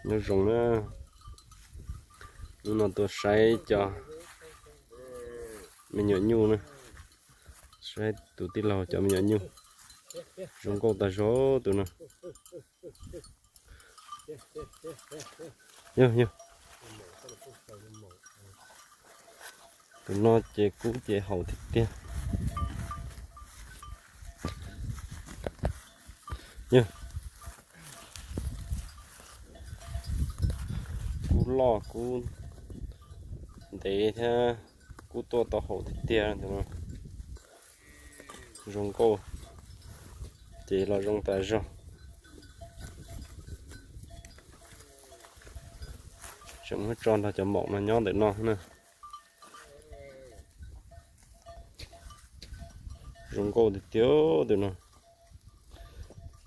Nyob zoo na, hnub no tuaj saib cov me nyuam nyuj na, saib tus tij laug cov me nyuam nyuj, zoo nkauj tag zog tus no. Yog, yog. Tus no ces kub ces haum tiag tiag. Yog. Kub loj kub ntev thiab, kub tuaj tau haum tiag tiag tus no. Zoo nkauj ces los zoo tas zog. Tseem muab tso nrog cov maum no nyob ntawm no na. Zoo nkauj tiag tiag tus no.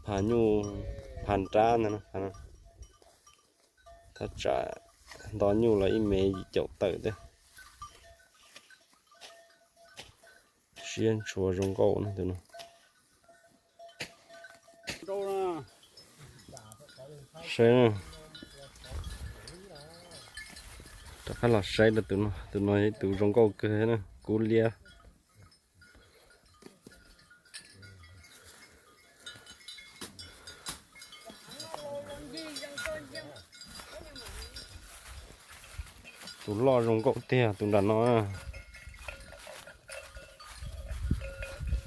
Phav nyuj, phav nrab ntag, thaj tsam nto nyuj los ib mev yim caum tawm thiab. Siab ntshua zoo nkauj na tus no. Saib, rov qab los saib rau tus no, tus no ib tus zoo nkauj kawg na, kub liab. Tus loj zoo nkauj tiag tus nram no.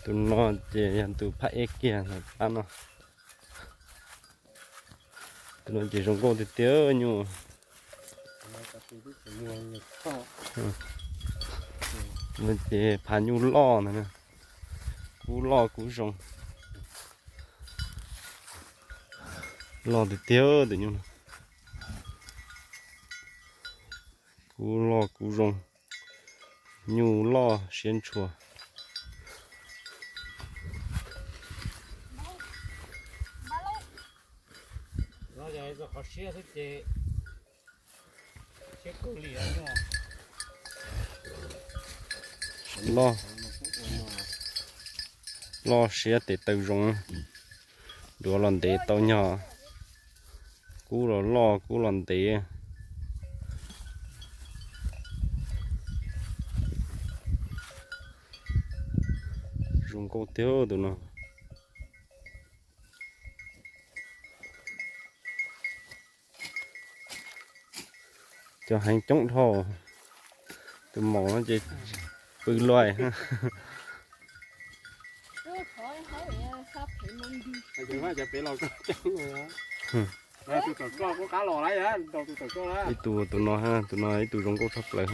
Tus no ces yog tus phab eb kiag ntawm plab no. Tus no ces zoo nkauj tiag tiag nyuj. Tus no ces phav nyuj loj ntag, kub loj kub zoo. Loj tiag tiag tus nyuj no. Kub loj kub zoo, nyuj loj siab ntshua. Loj, loj siab tes taw zoo, duav los ntev tau nyog. Kub los loj kub los ntev. Zoo nkauj tiag tus no. Cov heev coob dhau. Tus maum no ces pw luaj. Ib tug tus no, tus no ib tug zoo nkauj tshaj plaws.